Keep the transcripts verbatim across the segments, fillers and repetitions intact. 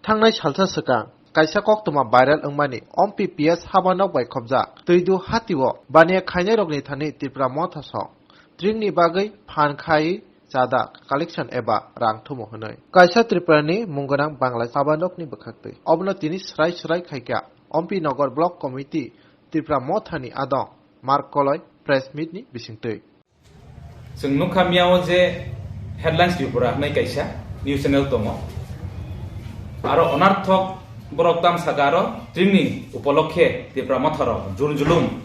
Thangnai salsa swkang kaisa koktwma viral wngmani, Ompi P S habanok bai khobjak Twidu hatio baniya khainairokni thani Tipra Motha sok tringni bagwi phan khai chada collection eba rang thumo hwnwi kaisa Tripurani mung gwnang Bangla habanokni bwkhaktwi. Obono tini swrai swrai khaikha Ompi Nogor Block Committee Tipra Mothani adong Mark Koloi press meet ni bisingtwi. Chwng nukha miyao je Headlines Tripura hwnwi kaisa news channel tongo. Aro onarthok borok tam saka aro tringni upolokhe Tipra Motharok jur julum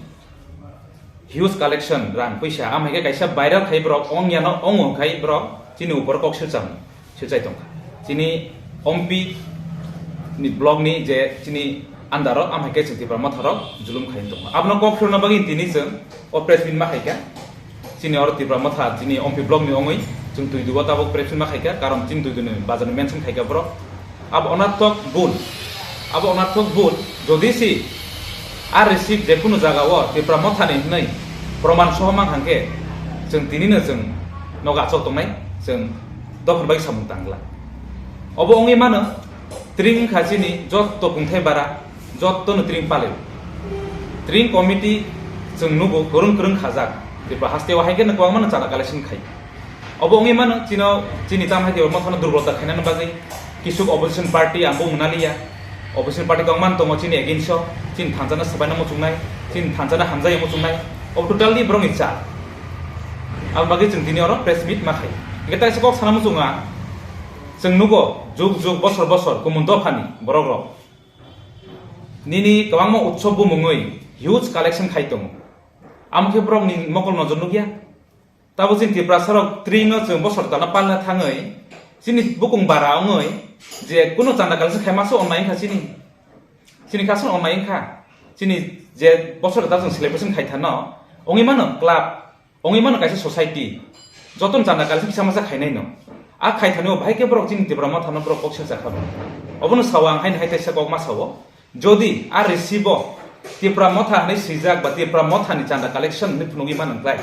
huge collection rang puisa am hai khe kaisa viral khai borok ong yano ong khai borok chini upor kok silcham. Swchai tongkha. Chini Ompi ni block ni je chini under o, am hai khe chwng Tipra Motha rok julum khai tongkha. Abono kok philna bagwi tini chwng o press meet ma khaikha. Chini oro Tipra Motha chini Ompi block ni ongwi chwng Twidu o tabuk press meet ma khaikha, karon chini Twidu ni bazar ni mention khaikha borok. Abo onarthok bul. Abo onarthok bul. Jodi si a receive je kunu jaga o Tipra Motha ni hwnwi proman soho mang hangkhe chwng tini no chwng nogo achok tongnai, chwng dophani bai samung tangla. Obo wngwi mano, tring wngkha chini jotto kungthai bara, jotto no tring palio. Tring committee chwng nugo kwrwng kwrwng khajak, Tripura haste o hai khe no kwbangma no chana collection khai. Obo wngwi mano, chino, chini tam hai Tipra Mothano durbolta khainani bagwi kisuk opposition party ang bumung naliya. Opposition party kwbangma tongo chini against o, chini thansa no swbaino muchungnai, chini thansa no hamjai muchungnai. Obo totally borokni cha. Aboni bagwi chwng tini oro press meet ma khai. Hingke taisa kok sana muchungo ang. Chwng nugo, jug jug, bosor bosor, kumun dophani borok rok nini kwbangma utsob bumungwi huge collection khai tongo. Amo khe borokni mokol nojor nukya. Tabo chini Tiprasa rok tring no chwng bosor talno palna thangwi, chini bukung bara wngwi je kuno chanda collection khai maso onnai wngkha chini. Chini kason onnai wngkha. Chini je bosor kwtal chwng celebration khai thano, wngwi mano club, wngwi mano kaisa society. Jotono chanda collection kisa masa khainai no. A khai thani o bahai khe borok chini Tipra Motha no borok kok sesa kha bo. Obono sao ang haino hai kaisa kok ma sao. Jodi a receive o Tipra Motha hwnwi swijak ba Tipra Motha ni chanda collection hwnwi phunugwi mano wngkhlai.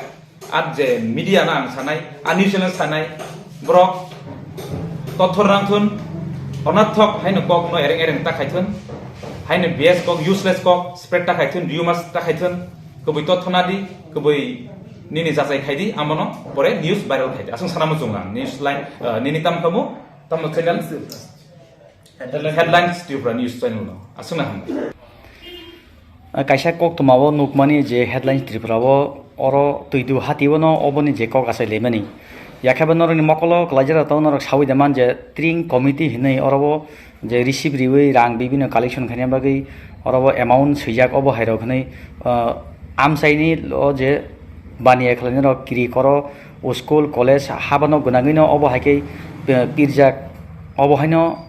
A je media no ang sanai, a news channel sanai, borok tothor rang thun, onathok haino kok no ereng ereng ta khai thun, haino B S kok, useless kok, spread ta khai thun, rumors ta khai thun, kubui totho na di, kubui nini jachai khai di, amono pore news viral khai di. Aswng sana muchung ang, news line, eh, nini tam khamu, tamo channel? Headlines Tripura News Channel no aswkna hambai. Ah, kaisa koktwma o nukmani je Headlines Tripura o oro Twidu hati o no oboni je kok achai lemani. Yakhe bo norokni mokolo kwlaijak rok norok sawi de man je tring committee hinwi oro bo je receive riwi rang bibino collection khaina bagwi oro bo amount swijak obo hai rok hinwi, ah, amchaini o je baniya khwlainai rok kiri koro school college habano gwnangwi no obo hai khe, eh, pirjak obo haino